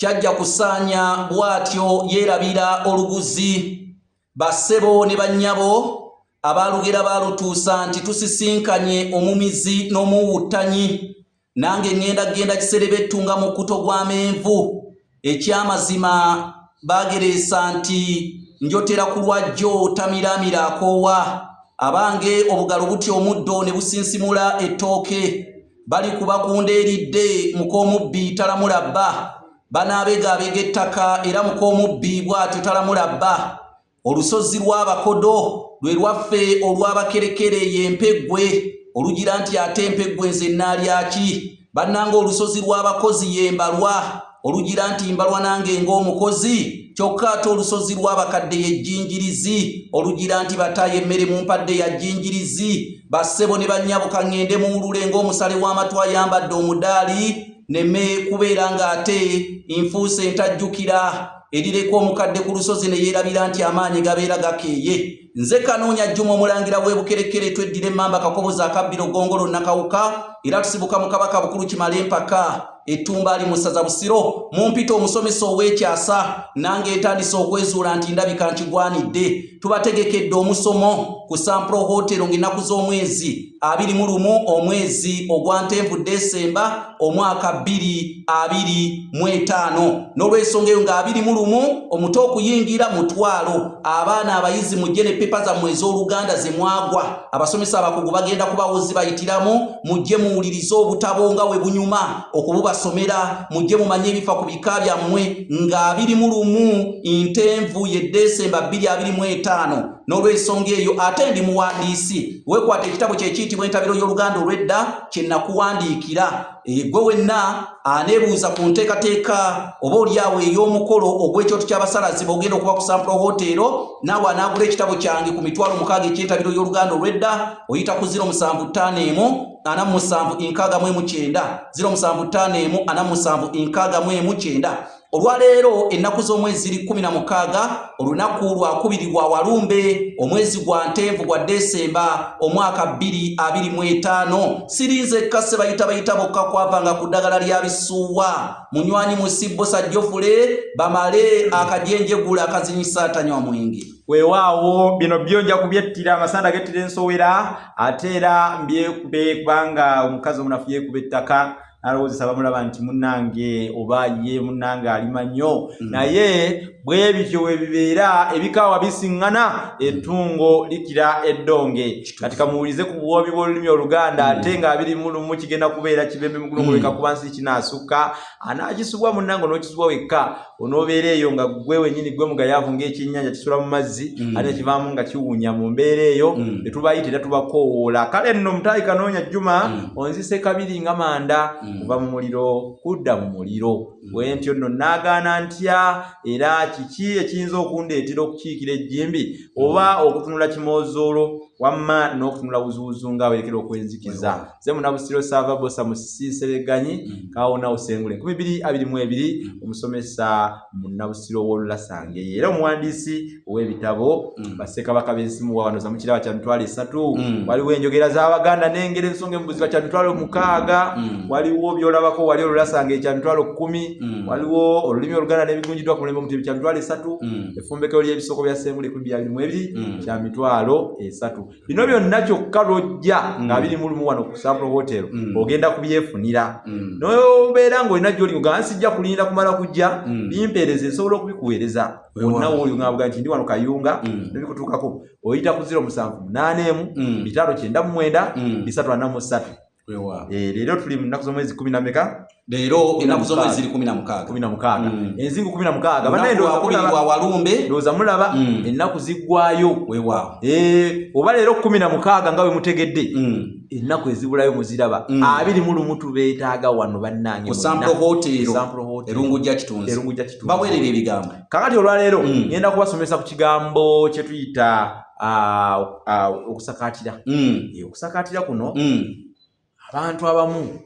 Kyajja kusaanya bw'atyo yeerabira oluguzi. Bassebo ne bannyabo, abaalugera baalutuusa nti tusisinkanye omumizi n'omuwuttanyi. Nange ŋŋenda genda kiserebettu nga mukkuto gw'amenvu. Ekyamazima baagereesa nti njotera ku lwajjo tamiraamira akoowa. Abange obugalo butya omuddo ne businsimula ettooke. Balikuba ku ndeeridde muk'omubbi talamula bba. Banaabegaabega ettaka era muk'omubbi bw'atyo talamula bba. Olusozi lw'Abakodo lwe lwaffe olw'Abakerekere ye Mpeggwe olugira nti ate Mpeggwe nze nnaalya ki? Bannange olusozi lw'Abakozi ye Mbalwa olugira nti Mbalwa nange ng'omukozi kyokka ate olusozi lw'Abakadde ye Jjinjirizi olugira nti bataayi emmere mumpadde ya Jjinjirizi. Bassebo ne bannyabo ka ŋŋende muwulule ng'omusale w'amatu ayambadde omudaali neme kubeera ng'ate nfuuse ntajjukira. Erireka omukadde ku lusozi ne yeerabira nti amaanyi gabeera gakeeye. Nze Kanoonya Juma Omulangira w'e Bukerekere, tweddira emmamba Kakoboza akabbiro Ggongolo Nakawuka, era tusibuka mu Kabaka Bukulu Kimala Empaka Ettumbaali mu ssaza Busiro. Mumpita omusomesa ow'ekyasa, nange ntandise okwezuula nti ndabika nkigwanidde. Tubategekedde omusomo ku Sampro Hotel ng'ennaku z'omwezi 21 omwezi ogwa Ntenvu Desemba omwaka 2025. N'olwensonga eyo nga 21 omuto okuyingira mutwalo, abaana abayizi mujje ne pepa zammwe ez'Oluganda ze mwagwa. Abasomesa abakugu bagenda kubawo zibayitiramu. Mujje muwulirize obutabo nga we bunyuma okububasomera, mujje mumanye ebifa ku bika byammwe nga 21 Ntenvu ye Desemba 2025. N'olwensonga eyo ate ndi muwandiisi, weekwata ekitabo kye kiyitibwa Entabiro y'Oluganda Olw'edda kye nakuwandiikira. Gwe wenna aneebuuza ku nteekateeka oba oliawo ey'omukolo ogw'ekyoto ky'abasalazi bw'ogenda okuba ku Sampro Hotel, naawe anaagula ekitabo kyange ku 60,000 eky'Entabiro y'Oluganda Olw'edda, oyita ku 0751 47 69, 0751 47 69. Olwaleero ennaku z'omwezi ziri 16, olunaku lwakubiri gwa Walumbe, omwezi gwa Ntenvu gwa Desemba omwaka 2025. Sirinzekka, sebayita bayita bokka kwavanga ku ddagala lya bisuuwa. Munywanyi Musibbosa Jofule bamale akajenjegula akazinyisa atanywa mwenge. Weewaawo bino byo nja kubyettira amasanda gettira ensowera, ate era mbyekube kubanga omukazi omunafu yeekuba ettaka nalowoozesa bamulaba nti munnange oba ye munnange alima nnyo. Naye bwe bityo bwe bibeera, ebikaawa bisiŋŋana, ettungo likira eddonge. Kati kamuwulize ku buwoomi bw'olulimi Oluganda. Ate nga 21 kigenda kubeera kibembe mugulunguleka kuba nsi kinaasukka anaakisubwa munnange onookisubwa wekka, onoobeera eyo nga gwe wennyini gwe mugayaavu ng'ekyennyanja kisula mu mazzi ate nekivaamu nga kiwunya. Mu mbeera eyo tetubayita era tubakoowoola. Kale nno Mutaayi Kanoonya Juma onzise kabiri nga manda kuva mu muliro kudda mu muliro. Bwe ntyo nno naagaana ntya, era kiki ekiyinza okundeetera okukiikira ejjimbi oba okutunula kimoozoolo wamma n'okutunula wuzuwuzu nga awerekera okwenzikiza? Ze Munabusiro Saava Bosa Musisi Nsereganyi Kawonawo Sengule 2022, omusomesa Munabusiro w'Olulasange era omuwandiisi ow'ebitabo Bassekabaka b'Ensimuwa. Wano zamukiraba kya 30,000. Waliwo Enjogera z'Abaganda n'Engero Ensonga Emubuziba kya 60,000. Waliwo Byolabako Wali Olulasange kya 10,000. Waliwo Olulimi Oluganda n'Ebigunjiddwa ku Mulembe Omutebi kya 30,000. Effumbekero ly'Ebisoko bya Sengule 2022 kya 30,000. Bino byonna kyokka lwojja nga 21 wano ku Sampro Hotel ogenda kubyefunira. Nobeera ng'olina gy'oli nga nsijja kulinda kumala kujja bimpeereza, nsobola okubikuweereza wonna wooli. Ngabuga nti ndi wano Kayunga, nebikutuukako oyita ku 0781 599 343. Leero tuli mu nnaku z'omwezi kumi na meka? Leero ennaku z'omwezi ziri 16. 16. Enzingu 16. Banaye lwakubiri lwa Walumbe. Ndowooza mulaba ennaku ziggwayo. Weewaawo. Oba leero 16 nga bwe mutegedde, ennaku ezibulayo muziraba. 21 tubeetaaga wano bannange. Ku Sampro Hotel. Sampro Hotel. Erungujja Kitunzi. Erungujja Kitunzi. Baweerera ebigambo. Kakati olwaleero ngenda kubasomesa ku kigambo kye tuyita okusakaatira. Okusakaatira kuno abantu abamu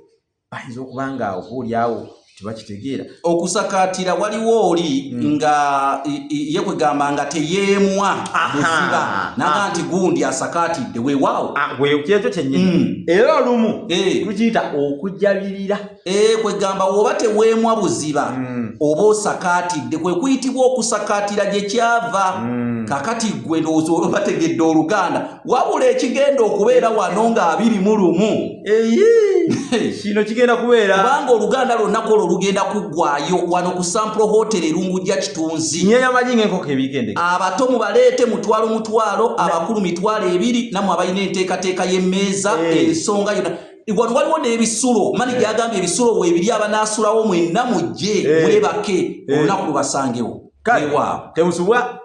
bayinza okuba nga obaoliawo Tebakitegeera. Okusakaatira waliwo oli nga ye kwegamba nga teyeemwa buziba naga nti gundi asakaatidde, weewaawo. Ah, kyekyo kyennyini. Era olumu tukiyita okujabirira. Eh, kwegamba woba teweemwa buziba oba osakaatidde, kwe kuyitibwa okusakaatira gye kyava. Kakati ggwe ndowooza oba bategedde Oluganda, wabula ekigenda okubeera wano nga 21. Eyi, kino kigenda kubeera kubanga Oluganda lwonna kwolwo lugenda kuggwayo wano ku Sampro Hotel Erungujja Kitunzi. Kinyenya amagi ng'enkoko ebiikendeke. Abato mubaleete mutwalo mutwalo, abakulu 20,000, nammwe abalina enteekateeka y'emmeeza. Ensonga yonna wano waliwo n'ebisulo mani gyagambye ebisulo weebiri, abanaasulawo mwenna mujje mwebake, olunaku lubasangewo. Kale, Weewaawo. Temusubwa.